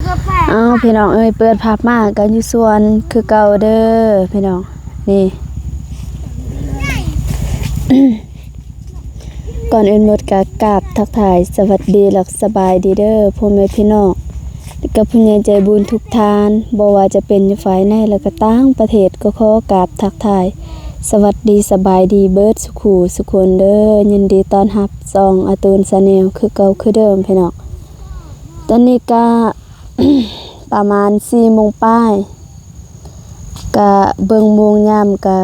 ເອົາ ພີ່ນ້ອງເອີຍ ເປີດພາບມາກໍຢູ່ສວນຄືເກົ່າເດີພີ່ນ້ອງ. ນີ້ ກ່ອນອື່ນໝົດກໍກາບທັກທາຍສະຫວັດດີ ແລະ ສະບາຍດີເດີພໍ່ແມ່ພີ່ນ້ອງ ແລະ ກໍຜູ້ໃຫຍ່ໃຈບຸນທຸກທ່ານ, ບໍ່ວ່າຈະເປັນຢູ່ຝ່າຍໃນ ແລະ ກໍຕ່າງປະເທດ, ກໍຂໍກາບທັກທາຍສະຫວັດດີສະບາຍດີເບິດສູ່ຄູ່ສູ່ຄົນເດີ. ຍິນດີຕ້ອນຮັບຊ່ອງອາຕູນ Channel ຄືເກົ່າຄືເດີມພີ່ນ້ອງ. ຕອນນີ້ກະ ປະມານສີ່ໂມງປາຍ ກະເບິ່ງໂມງຍາມກະ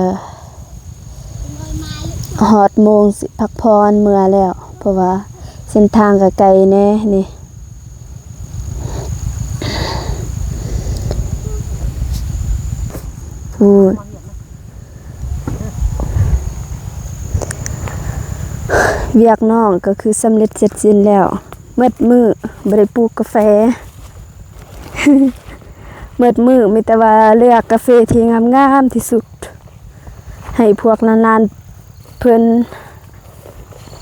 ຮອດໂມງຊິພັກຜ່ອນເມືອແລ້ວ ເພາະວ່າເສັ້ນທາງກະໄກແດ່ນີ້. ພຸ້ນ ວຽກນ້ອງກໍຄືສຳເລັດເສັດສິ້ນແລ້ວ. ໝົດມື້ບໍ່ໄດ້ປູກກາແຟ ໝົດມື້ມີແຕ່ວ່າເລືອກກາເຟທີ່ງາມໆທີ່ສຸດ ໃຫ້ພວກຫຼານໆເພິ່ນ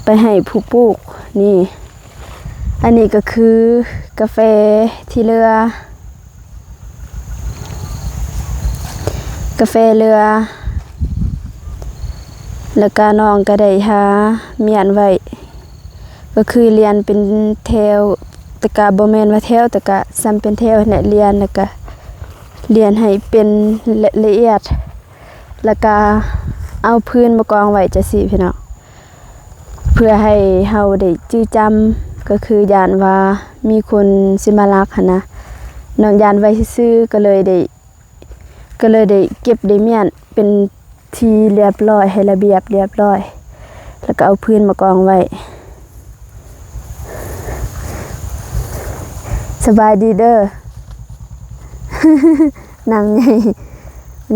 ໄປໃຫ້ຜູ້ປູກ. ນີ້ ອັນນີ້ກໍຄືກາເຟທີ່ເຫຼືອ ກາເຟເຫຼືອ ແລ້ວກະນ້ອງກະໄດ້ຫາມ້ຽນໄວ້ ກໍຄືລຽນເປັນແຖວ ແຕ່ກະບໍ່ແມ່ນວ່າແຖວ ແຕ່ກະສ່ຳເປັນແຖວຫັ້ນແຫຼະ ລຽນ ແລ້ວກະລຽນໃຫ້ເປັນລະ ລະອຽດ ແລ້ວກະເອົາພື້ນມາກອງໄວ້ຈັ່ງຊີ້ພີ່ນ້ອງ. ເພື່ອໃຫ້ເຮົາໄດ້ຈື່ຈຳ ກໍຄືຢ້ານວ່າມີຄົນຊິມາລັກຫັ້ນນະ ນ້ອງຢ້ານໄວ້ຊື່ໆ ກໍເລີຍໄດ້ ກໍເລີຍໄດ້ເກັບໄດ້ມ້ຽນເປັນທີ່ລຽບລ້ອຍ ໃຫ້ລະບຽບລຽບລ້ອຍ ແລ້ວກໍເອົາພື້ນມາກອງໄວ້. ສະບາຍດີເດີ ນາງໃຫຍ່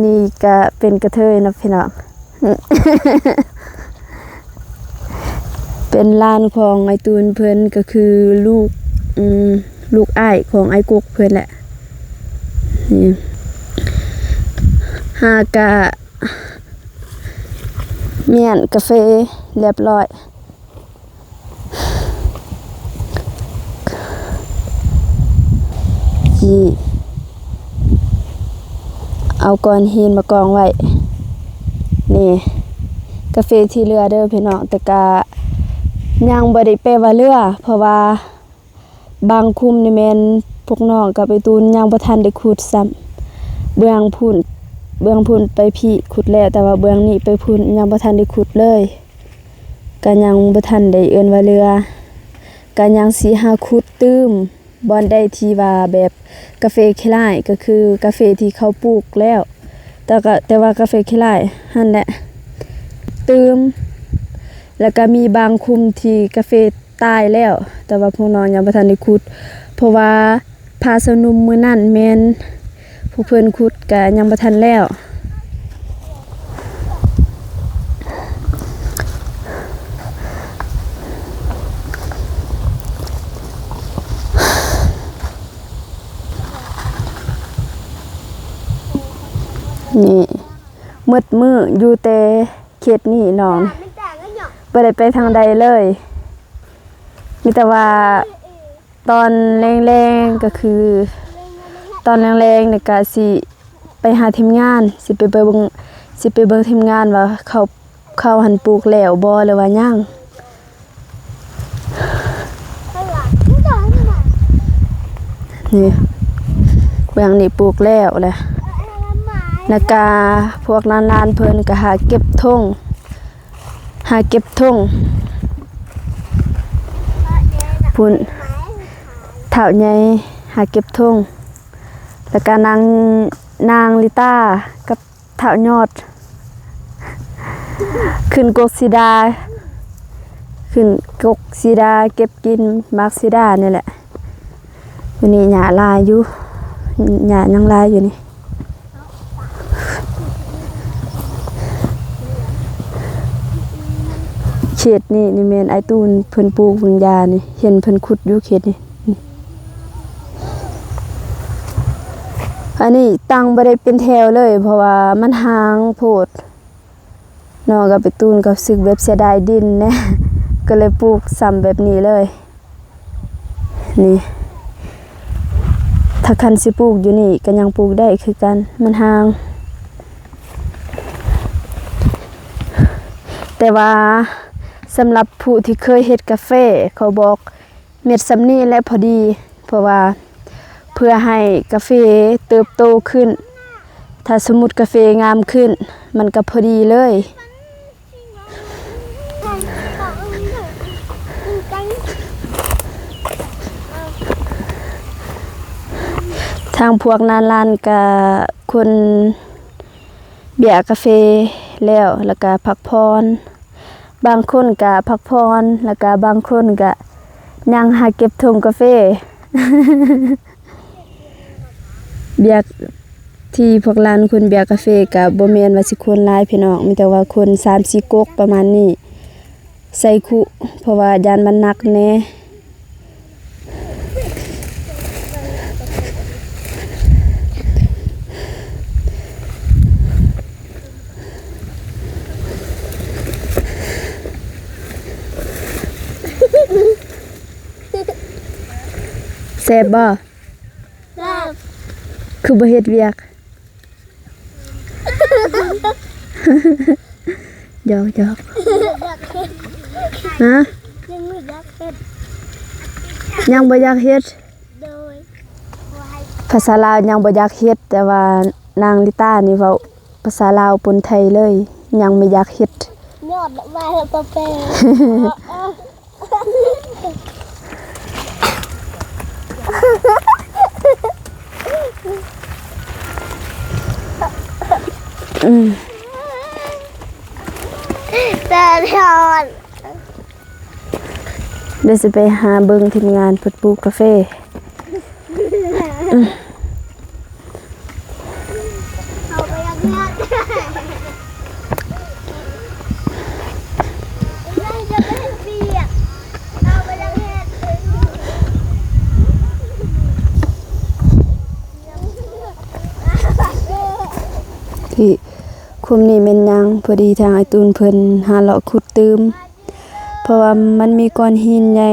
ນີ້ກະເປັນກະເທີຍເນາະພີ່ນ້ອງ. ເປັນຫຼານຂອງອ້າຍຕູນເພິ່ນ ກໍຄືລູກ ອືມ ລູກອ້າຍຂອງອ້າຍກົກເພິ່ນແຫຼະ. ນີ້ ຫາກະມ້ຽນກາເຟລຽບລ້ອຍ. ຊິເອົາກ້ອນຫີນມາກອງໄວ້. ນີ້ ກາເຟທີ່ເຫຼືອເດີພີ່ນ້ອງ ແຕ່ກະຍັງບໍ່ໄດ້ແປວ່າເຫຼືອ ເພາະວ່າບາງຂຸມນີ້ແມ່ນພວກນ້ອງກັບອ້າຍຕູນຍັງບໍ່ທັນໄດ້ຂຸດຊ້ຳ. ເບື້ອງພຸ້ນ ເບື້ອງພຸ້ນໄປພີ້ຂຸດແລ້ວ ແຕ່ວ່າເບື້ອງນີ້ໄປພຸ້ນຍັງບໍ່ທັນໄດ້ຂຸດເລີຍ. ກະຍັງບໍ່ທັນໄດ້ເອີ້ນວ່າເຫຼືອ ກະຍັງຊິຫາຂຸດຕື່ມ ບ່ອນໃດທີ່ວ່າແບບກາເຟຂີ້ລ້າຍ ກໍຄືກາເຟທີ່ເຂົາປູກແລ້ວ ແຕ່ກະ ແຕ່ວ່າກາເຟຂີ້ລ້າຍຫັ້ນແຫຼະຕື່ມ. ແລ້ວກະມີບາງຂຸມທີ່ກາເຟຕາຍແລ້ວ ແຕ່ວ່າພວກນ້ອງຍັງບໍ່ທັນໄດ້ຂຸດ ເພາະວ່າ ພາຊາວໜຸ່ມມື້ນັ້ນແມ່ນພວກເພິ່ນຂຸດກະຍັງບໍ່ທັນແລ້ວ. ນີ້ ໝົດມື້ຢູ່ແຕ່ເຂດນີ້ນ້ອງ ບໍ່ໄດ້ໄປທາງໃດເລີຍ ມີແຕ່ວ່າ ຕອນແລງໆ ກໍຄືຕອນແລງໆ ນີ້ກະຊິໄປຫາທີມງານ ຊິໄປເບິ່ງ ຊິໄປເບິ່ງທີມງານວ່າເຂົາ ເຂົາຫັ້ນປູກແລ້ວບໍ່ ຫຼືວ່າຍັງ. ນີ້ ເບື້ອງນີ້ປູກແລ້ວແຫຼະ ແລ້ວກະພວກຫຼານໆ ເພິ່ນກະຫາເກັບຖົງ ຫາເກັບຖົງ ພຸ້ນ ທ້າວໃຫຍ່ຫາເກັບຖົງ ແລ້ວກະນາງ ນາງລິຕາກັບທ້າວຍອດ ຂຶ້ນກົກສີດາ ຂຶ້ນກົກສີດາ ເກັບກິນໝາກສີດານີ້ແຫຼະ. ຢູ່ນີ້ຫຍ້າຫຼາຍຢູ່ ຫຍ້າຍັງຫຼາຍຢູ່ນີ້. ເຂດນີ້ນີ້ແມ່ນອ້າຍຕູນເພິ່ນປູກເບິ່ງຢານີ້ ເຫັນເພິ່ນຂຸດຢູ່ເຂດນີ້. ອັນນີ້ຕັ້ງບໍ່ໄດ້ເປັນແຖວເລີຍ ເພາະວ່າມັນຫ່າງໂພດ. ນ້ອງກັບອ້າຍຕູນກໍຮູ້ສຶກແບບເສຍດາຍດິນແດ່ ກໍເລີຍປູກຊ້ຳແບບນີ້ເລີຍ. ນີ້ ຖ້າຄັນຊິປູກຢູ່ນີ້ກໍຍັງປູກໄດ້ຄືກັນ ມັນຫ່າງ. ແຕ່ວ່າສຳລັບຜູ້ທີ່ເຄີຍເຮັດກາເຟ ເຂົາບອກເມັດສ່ຳນີ້ແຫຼະພໍດີ ເພາະວ່າເພື່ອໃຫ້ກາເຟເຕີບໂຕຂຶ້ນ ຖ້າສົມມຸດກາເຟງາມຂຶ້ນ ມັນກໍພໍດີເລີຍ. ທາງພວກນານລານກະຄົນເບຍກາເຟແລ້ວ ແລ້ວກະພັກຜ່ອນ ບາງຄົນກະພັກຜ່ອນ ແລ້ວກະບາງຄົນກະຍັງຫາເກັບຖົງກາເຟ. ວຽກທີ່ພວກຫຼານຄົນວຽກກາເຟກະບໍ່ແມ່ນວ່າຊິຄົນຫຼາຍພີ່ນ້ອງ ມີແຕ່ວ່າຄົນສາມສີ່ກົກປະມານນີ້ ໃສ່ຄຸ ເພາະວ່າຢ້ານມັນໜັກແດ່. ແຊບບໍ່? ແຊບ. ຄືບໍ່ເຮັດວຽກ? ຢອກໆ. ຮະ? ຍັງບໍ່ຢາກເຮັດ. ຍັງບໍ່ຢາກເຮັດ? ໂດຍ. ພາສາລາວຍັງບໍ່ຢາກເຮັດ, ແຕ່ວ່ານາງລິຕານີ້ເວົ້າພາສາລາວປົນໄທເລີຍ, ຍັງບໍ່ຢາກເຮັດ. ຍອດມາເຮັດປະເປ. ອືມ ແດດຮ້ອນ. ດຽວຊິໄປຫາເບິ່ງທີມງານເພິ່ນປູກກາເຟ. ທີ່ຂຸມນີ້ແມ່ນຫຍັງ? ພໍດີທາງອ້າຍຕູນເພິ່ນຫາເລາະຂຸດຕື່ມ. ເພາະວ່າມັນມີກ້ອນຫີນໃຫຍ່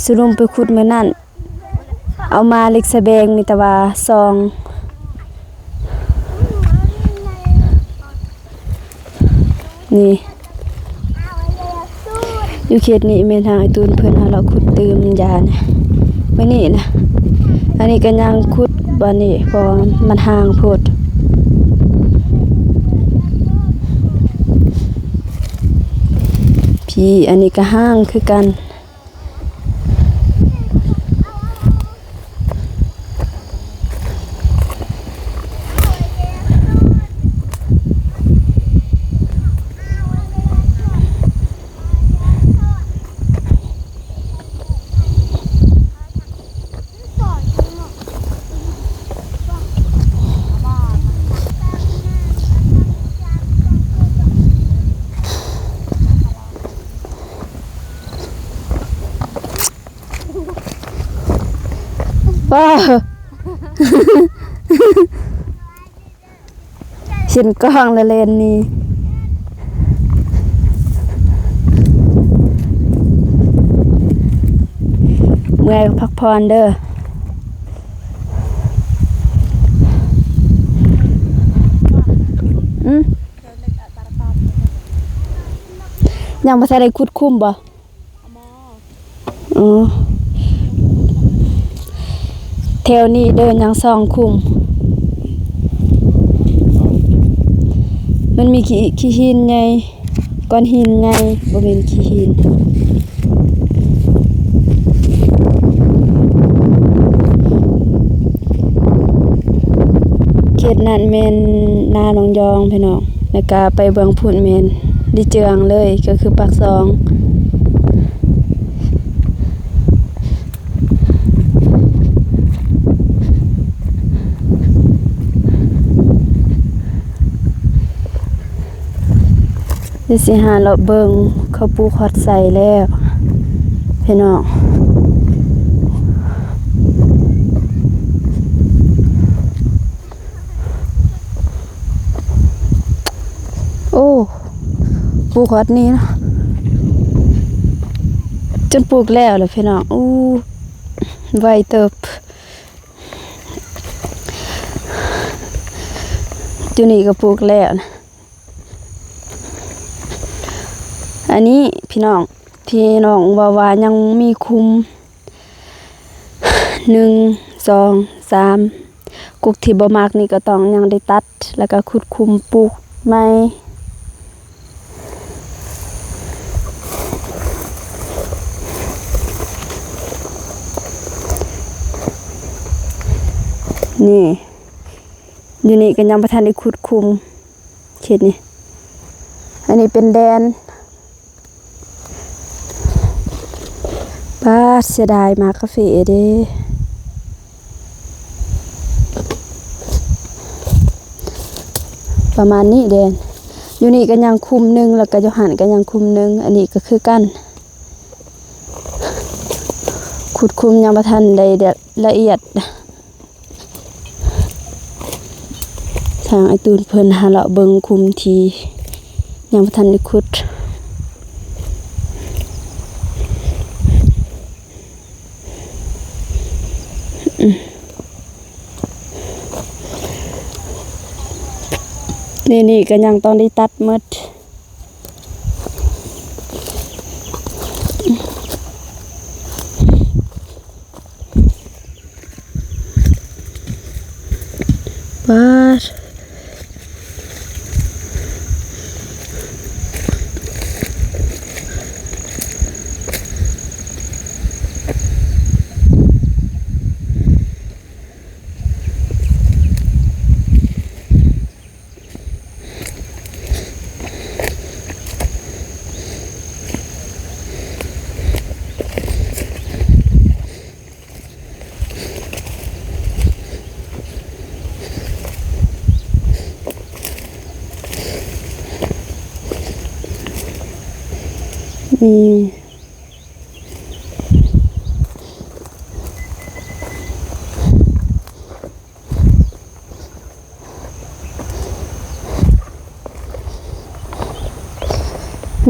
ສຸລຸມໄປຂຸດມື້ນັ້ນ ເອົາມາເຫຼັກສະແບງ ມີແຕ່ວ່າຊ່ອງ ນີ້ ຢູ່ເຂດນີ້ແມ່ນທາງອ້າຍຕູນເພິ່ນຫາເລາະຂຸດຕື່ມຢານ ໄວ້ນີ້ນະ. ອັນນີ້ກໍຍັງຂຸດບ່ອນນີ້ ເພາະວ່າມັນຫ່າງໂພດ. ພີ້ ອັນນີ້ກໍຫ່າງຄືກັນ. ວ້າ ເຫັນກ້ອງແລ້ວແລ່ນໜີ. ເມື່ອຍກໍພັກຜ່ອນເດີ. ອືມ ຍັງບໍ່ທັນໄດ້ຂຸດຂຸມບໍ່? ອໍ ແຖວນີ້ເດີ ຍັງສອງຂຸມ. ມັນມີຂີ້ ຂີ້ຫີນໃຫຍ່ ກ້ອນຫີນໃຫຍ່ ບໍ່ແມ່ນຂີ້ຫີນ. ເຂດນັ້ນແມ່ນນາໜອງຢອງພີ່ນ້ອງ. ແລ້ວກະໄປເບື້ອງພຸ້ນແມ່ນລີເຈືອງເລີຍ ກໍຄືປາກຊ່ອງ. ດຽວຊິຫາເລາະເບິ່ງ ເຂົາປູກຮອດໃສແລ້ວພີ່ນ້ອງ. ໂອ້ ປູກຮອດນີ້ເນາະ ຈົນປູກແລ້ວລະພີ່ນ້ອງ. ອູ້ ໄວເຕີບ. ຢູ່ນີ້ກໍປູກແລ້ວນະ. ອັນນີ້ພີ່ນ້ອງ ທີ່ນ້ອງເວົ້າວ່າຍັງມີຂຸມ ໜຶ່ງ ສອງ ສາມ ກົກທີ່ບໍ່ໝັກນີ້ກໍຕ້ອງຍັງໄດ້ຕັດ ແລ້ວກໍຂຸດຂຸມປູກໃໝ່. ນີ້ ຢູ່ນີ້ກໍຍັງບໍ່ທັນໄດ້ຂຸດຂຸມ ເຂດນີ້. ອັນນີ້ເປັນແດນ. ປາດ ເສຍດາຍໝາກກາເຟເດ້ ປະມານນີ້ເດ້. ຢູ່ນີ້ກໍຍັງຂຸມໜຶ່ງ ແລ້ວກໍຢູ່ຫັ້ນກໍຍັງຂຸມໜຶ່ງ. ອັນນີ້ກໍຄືກັນ ຂຸດຂຸມຍັງບໍ່ທັນໄດ້ລະອຽດ. ທາງອ້າຍຕູນເພິ່ນຫາເລາະເບິ່ງຂຸມທີ່ຍັງບໍ່ທັນໄດ້ຂຸດ. ນີ້ ນີ້ກໍຍັງຕ້ອງໄດ້ຕັດໝົດ. ປາດ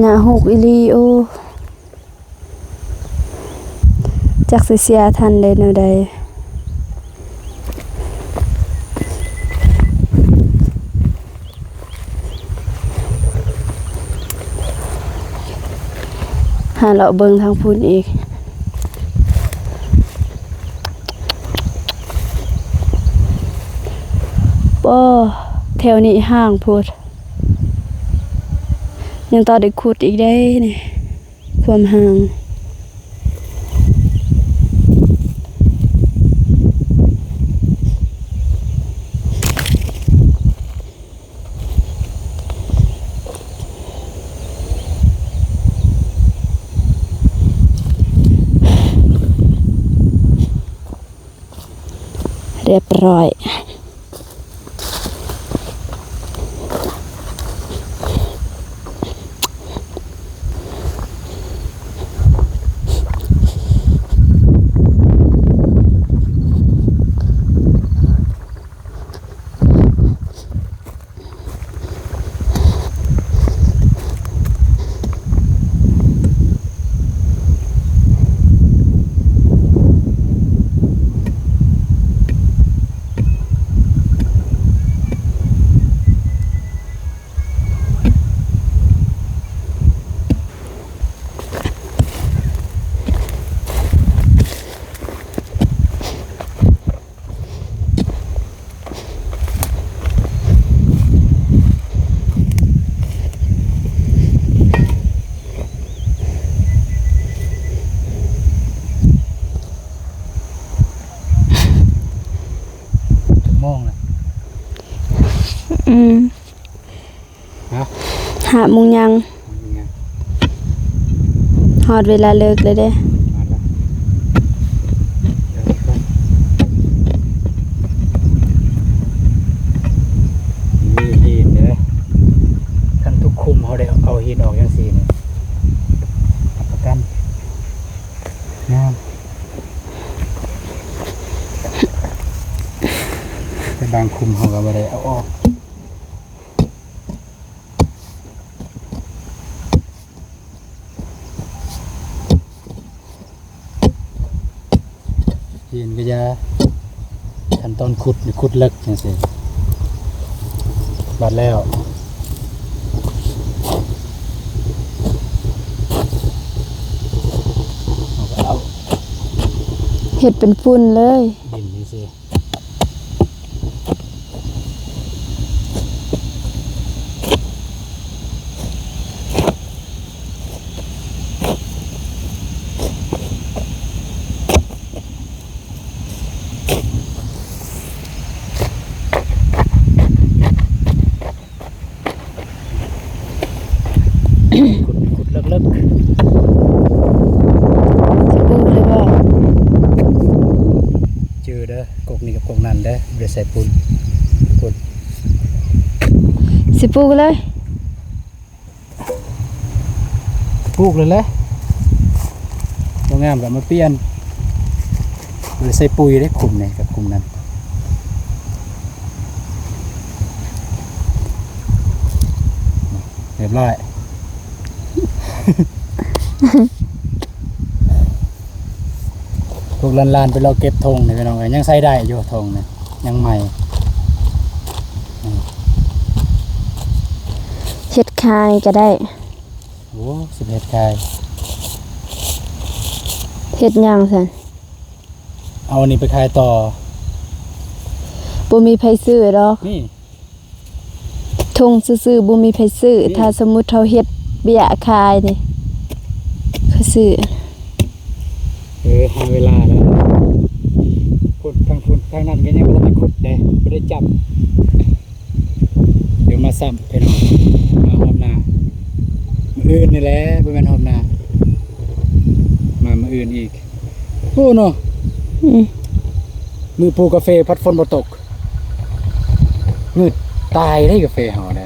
ໜ້າຮົກອີ່ຫຼີ. ໂອ້ ຈັກຊິເສຍທັນໄດ້ແນວໃດ. ຫາເລາະເບິ່ງທາງພຸ້ນອີກ. ໂອ້ ແຖວນີ້ຫ່າງໂພດ ຍັງຕ້ອງໄດ້ຂຸດອີກເດ້ນີ້ ຄວາມຫ່າງ. ຮຽບຮ້ອຍ. จักโมงแล้ว อืม ฮะ ห้าโมงยัง ฮอดเวลาเลิกแล้วเด้ ฮอดแล้ว มีหินเด้อ คันทุกคุมเฮาได้เอาหินออกจั่งซี้นี่ รับประกัน งาม แต่บางคุมเฮาก็บ่ได้เอาออก หินก็อย่า ขั้นตอนขุดนี่ขุดลึกจั่งซี้ ບາດແລ້ວ ເຮັດເປັນຝຸ່ນເລີຍ ດິນນີ້ຊິ. ຂຸດ ຂຸດເລິກໆ ຊິປູກເລີຍບໍ່? ຈື່ເດີ ກົກນີ້ກັບກົກນັ້ນເດີ ບໍ່ໄດ້ໃສ່ປຸ້ນ ປຸ້ນ ຊິປູກເລີຍ. ປູກເລີຍແຫຼະ ບໍ່ງາມກໍເອົາມາປ່ຽນ ບໍ່ໄດ້ໃສ່ປຸ໋ຍເດ້ ຂຸມນີ້ກັບຂຸມນັ້ນ ຮຽບຮ້ອຍ. ພວກຫຼານໆ ໄປເລາະເກັບຖົງນີ້ພີ່ນ້ອງເອີຍ ຍັງໃຊ້ໄດ້ຢູ່ຖົງນີ້ ຍັງໃໝ່ ອືມ ເຮັດຂາຍກໍໄດ້. ໂອ້ ຊິເຮັດຂາຍ ເຮັດຫຍັງຊັ້ນ? ເອົາອັນນີ້ໄປຂາຍຕໍ່ ບໍ່ມີໃຜຊື້ດອກ ນີ້ ຖົງຊື່ໆ ບໍ່ມີໃຜຊື້ ນີ້ ຖ້າສົມມຸດເຮົາເຮັດເບ້ຍຂາຍນີ້ ເຂົາຊື້. ເອີ ຫາເວລາແລ້ວ ພຸ້ນ ທາງພຸ້ນ ທາງນັ້ນກໍຍັງບໍ່ທັນໄດ້ຂຸດເດ້ ບໍ່ໄດ້ຈັບ ດຽວມາຊ້ຳພີ່ນ້ອງ ມາຮອບໜ້າ ມື້ອື່ນນີ້ແຫຼະ ບໍ່ແມ່ນຮອບໜ້າ ມາມື້ອື່ນອີກ. ໂອ້ເນາະ ອືມ ມື້ປູກກາເຟພັດຝົນບໍ່ຕົກ ງືດຕາຍເດ້ກາເຟເຮົາເດ້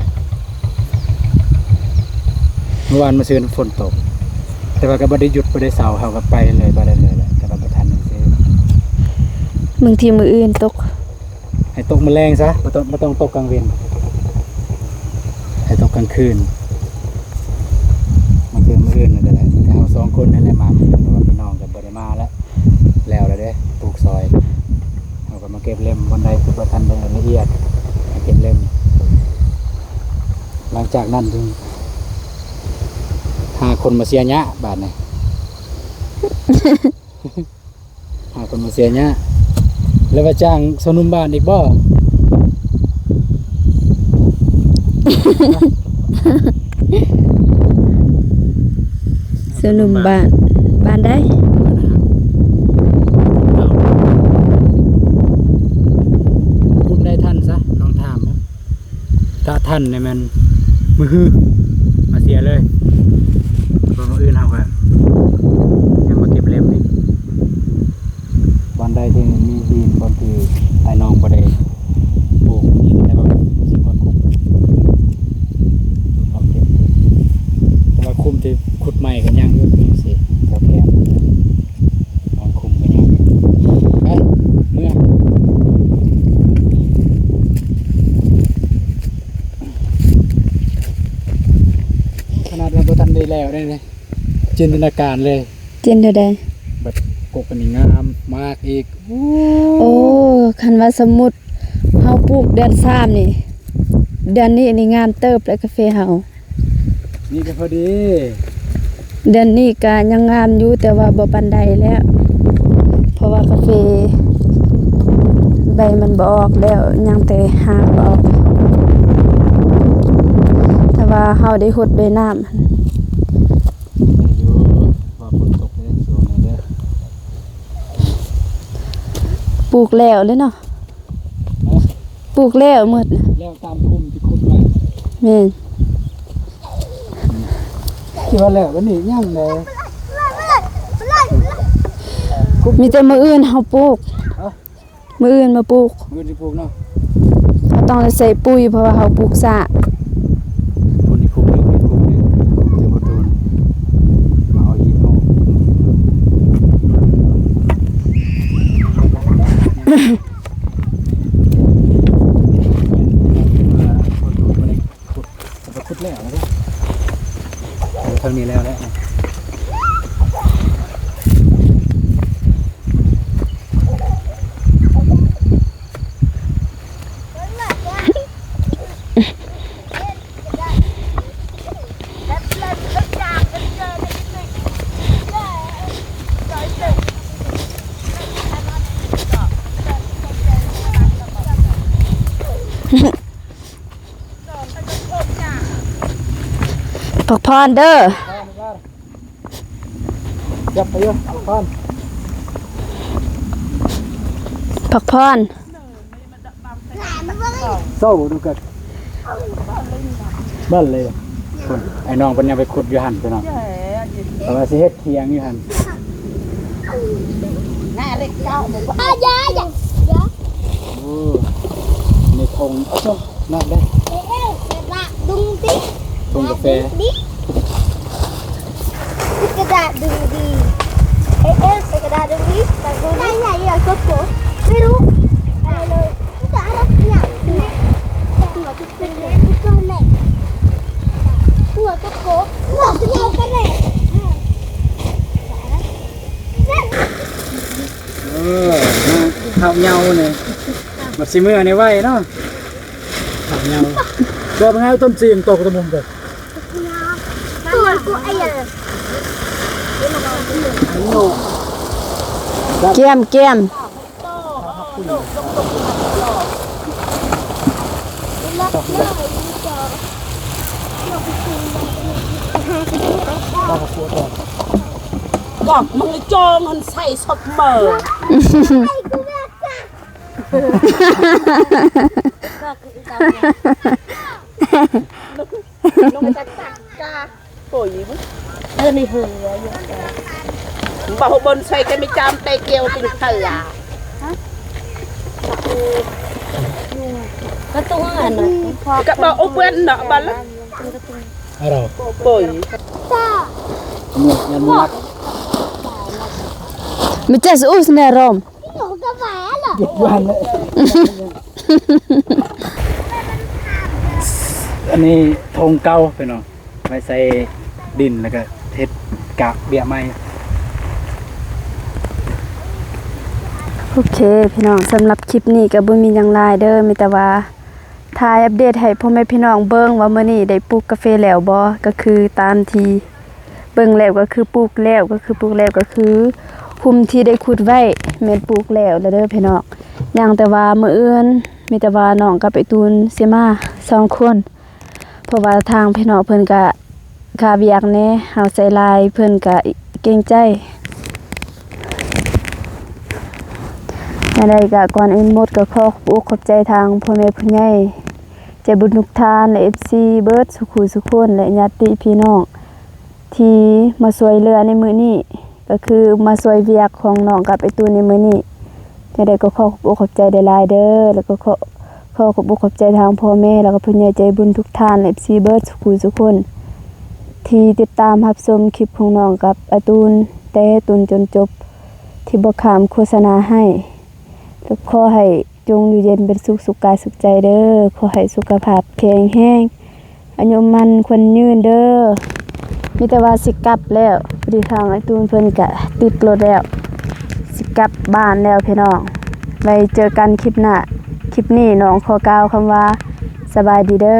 ມື້ວານມື້ຊືນຝົນຕົກ ແຕ່ວ່າກໍບໍ່ໄດ້ຢຸດບໍ່ໄດ້ເຊົາ ເຮົາກໍໄປເລີຍ ໄປເລີຍແຫຼະ ແຕ່ວ່າບໍ່ທັນຊື່ໆ ບາງທີມື້ອື່ນຕົກ. ໃຫ້ຕົກມື້ແລງຊະ ບໍ່ຕ້ອງ ບໍ່ຕ້ອງຕົກກາງເວັນ ໃຫ້ຕົກກາງຄືນ ບາງເທື່ອມື້ອື່ນກໍໄດ້ ບາງເທື່ອເຮົາສອງຄົນນັ້ນແຫຼະມາ ເພາະວ່າພີ່ນ້ອງກໍບໍ່ໄດ້ມາແລ້ວ ແລ້ວແລ້ວເດ້ ປູກຊອຍ ເຮົາກໍມາເກັບເລັມ ບ່ອນໃດທີ່ບໍ່ທັນໄດ້ລະອຽດ ມາເກັບເລັມ ຫຼັງຈາກນັ້ນຈຶ່ງຫາຄົນມາເສຍຫຍ້າບາດນີ້. ຫາຄົນມາເສຍຫຍ້າ ແລ້ວວ່າຈ້າງຊາວໜຸ່ມບ້ານອີກບໍ່? ຊາວໜຸ່ມບ້ານ ບ້ານໃດ? ກຸ່ມໃດທັນຊະ ລອງຖາມ. ກະທັນນີ້ແມ່ນມື້ຮືມາເສຍເລີຍ ສ່ວນມື້ອື່ນເຮົາກະຍັງມາເກັບເລັມອີກ ບ່ອນໃດທີ່ມີຫີນ ບ່ອນທີ່ອ້າຍນ້ອງບໍ່ໄດ້ປູກຫີນ ແຕ່ວ່າຮູ້ສຶກວ່າຂຸມ ເຮົາເກັບ ແຕ່ວ່າຂຸມທີ່ຂຸດໃໝ່ກໍຍັງຢູ່ ຊິແຖວໆ ບາງຂຸມກໍຍັງ ໄປ ເມືອ ຂະໜາດວ່າບໍ່ທັນໄດ້ແລ້ວເດ້ນີ້ ຈິນຕະນາການເລີຍ ຈິນແນວໃດ? ບັດກົກອັນນີ້ງາມ ໝາກອີກ ໂອ້ ໂອ້ ຄັນວ່າສົມມຸດເຮົາປູກເດືອນສາມນີ້ ເດືອນນີ້ນີ້ງາມເຕີບແລ້ວກາເຟເຮົາ. ນີ້ກໍພໍດີ ເດືອນນີ້ກໍຍັງງາມຢູ່ ແຕ່ວ່າບໍ່ປານໃດແລ້ວ ເພາະວ່າກາເຟໃບມັນບໍ່ອອກແລ້ວ ຍັງແຕ່ຮາກອອກ ຖ້າວ່າເຮົາໄດ້ຫົດໄດ້ນ້ຳ ແມ່ນຢູ່ ວ່າຝົນຕົກເດ້ ຊ່ວງນີ້ເດ້ ປູກແລ້ວເລີຍເນາະ ຮະ? ປູກແລ້ວໝົດ ແລ້ວຕາມຂຸມທີ່ຂຸດໄວ້ ແມ່ນ ທີ່ວ່າແລ້ວ ບັດນີ້ຍັງແດ່ ມີແຕ່ມື້ອື່ນເຮົາປູກ ຮະ? ມື້ອື່ນມາປູກ ມື້ອື່ນຊິປູກເນາະ ເຮົາຕ້ອງໄດ້ໃສ່ປຸ໋ຍ ເພາະວ່າເຮົາປູກຊ້າ ຄົນທີ່ຄຸມເລີຍ ຄຸມເລີຍ ຄຸມເຈົ້າປະຕູນ ມາເອົາຫີນອອກ ປະຕູບໍ່ໄດ້ ຂຸດ ແລ້ວແລ້ວເດ້ ເອີ ທາງນີ້ແລ້ວແລ້ວ ອື ພັກຜ່ອນເດີ. ຈັບໄປຢູ່ ພັກຜ່ອນ ພັກຜ່ອນ. ເຊົາດູກັນ ເບິ່ງເລີຍ ພຸ້ນ ໄອ້ນ້ອງເພິ່ນຍັງໄປຂຸດຢູ່ຫັ້ນ ພີ່ນ້ອງ ເພາະວ່າຊິເຮັດຖຽງຢູ່ຫັ້ນ. ໂອ້ ໃນທົ່ງ ໂອ້ໂຫ ນັບໄດ້ ທົ່ງກາແຟ. ກະດາດດຶງດີ ເອເອ ໃສ່ກະດາດດຶງດີ ໃສ່ໂກໂກ້ ໃສ່ໃຫຍ່ ໃສ່ໂກໂກ້ ໄມ່ຮູ້ ໃສ່ເລີຍ ຈະອະໄລຫຍັງ ຫົວໂກໂກ້ ຫົວໂກໂກ້ ເອີ ເຮົາເຍົານີ້ ບັດຊິເມືອນີ້ໄວເນາະ ເຮົາເຍົາ ເກີດມາໃຫ້ຕົ້ນຈີນຕົກຕະມຸມເດີ. ກຽມ ກຽມ ບອກມຶງໄອ້ໂຈງຫັ້ນໃສ່ສົບເໝີ ລຸງຈັກຕັກກະ ໂອ້ຍ ເອີ ນີ້ເຫີຢູ່ ບໍ່ບົນໃສ່ກະມີຈາມແຕ່ກ່ຽວເປັນເທື່ອ ກະຕຸງອັນນັ້ນ ກະບໍ່ອຸເປື້ອນເນາະ ບັດລະ ອາໂດ ໂອ້ຍ Мне сейчас ус не ром. ອັນນີ້ຖົງເກົ່າ ພີ່ນ້ອງ ໄວ້ໃສ່ດິນ ແລ້ວກະເຮັດກາກເບ້ຍໃໝ່. ໂອເຄ ພີ່ນ້ອງ ສຳລັບຄລິບນີ້ກະບໍ່ມີຫຍັງຫຼາຍເດີ ມີແຕ່ວ່າຖ່າຍອັບເດດໃຫ້ພໍ່ແມ່ພີ່ນ້ອງເບິ່ງວ່າມື້ນີ້ໄດ້ປູກກາເຟແລ້ວບໍ່ ກະຄືຕາມທີ່ ເບິ່ງແລ້ວກະຄືປູກແລ້ວ ກະຄືປູກແລ້ວ ກະຄືຂຸມທີ່ໄດ້ຂຸດໄວ້ແມ່ນປູກແລ້ວລະເດີພີ່ນ້ອງ. ຍັງແຕ່ວ່າມື້ອື່ນ ມີແຕ່ວ່ານ້ອງກັບໄອ້ຕູນຊິມາສອງຄົນ ເພາະວ່າທາງພີ່ນ້ອງເພິ່ນກະຄາວຽກແດ່ ເຮົາໃສ່ຫຼາຍເພິ່ນກະເກງໃຈ. ແນວໃດກະກ່ອນອື່ນໝົດກະຂໍຂອບອົກຂອບໃຈທາງພໍ່ແມ່ຜູ້ໃຫຍ່ ໃຈບຸນທຸກທ່ານ ແລະ ເອັຟຊີ ເບິດສູ່ຄູ່ສູ່ຄົນ ແລະ ຍາດຕິພີ່ນ້ອງ ທີ່ມາຊ່ວຍເຫຼືອໃນມື້ນີ້ ກະຄືມາຊ່ວຍວຽກຂອງນ້ອງກັບໄອ້ຕູນໃນມື້ນີ້. ຈັ່ງໃດກະຂໍຂອບອົກຂອບໃຈຫຼາຍໆເດີ ແລ້ວກະຂໍ ຂໍຂອບອົກຂອບໃຈທາງພໍ່ແມ່ ແລ້ວກະຜູ້ໃຫຍ່ໃຈບຸນທຸກທ່ານ ແລະ ເອັຟຊີ ເບິດສູ່ຄູ່ສູ່ຄົນ ທີ່ຕິດຕາມຮັບຊົມຄລິບຂອງນ້ອງກັບໄອ້ຕູນ ແຕ່ຕົ້ນຈົນຈົບ ທີ່ບໍ່ຂ້າມໂຄສະນາໃຫ້ ແລະ ຂໍໃຫ້ ຈົ່ງຢູ່ເຢັນເປັນສຸກ ສຸກກາຍສຸກໃຈເດີ ຂໍໃຫ້ສຸຂະພາບແຂງແຮງ ອາຍຸໝັ້ນຂວັນຍືນເດີ. ມີແຕ່ວ່າຊິກັບແລ້ວ ພໍດີທາງໄອ້ຕູນເພິ່ນກະຕິດລົດແລ້ວ ຊິກັບບ້ານແລ້ວພີ່ນ້ອງ ໄວ້ເຈີກັນຄລິບໜ້າ. ຄລິບນີ້ນ້ອງຂໍກ່າວຄຳວ່າ ສະບາຍດີເດີ.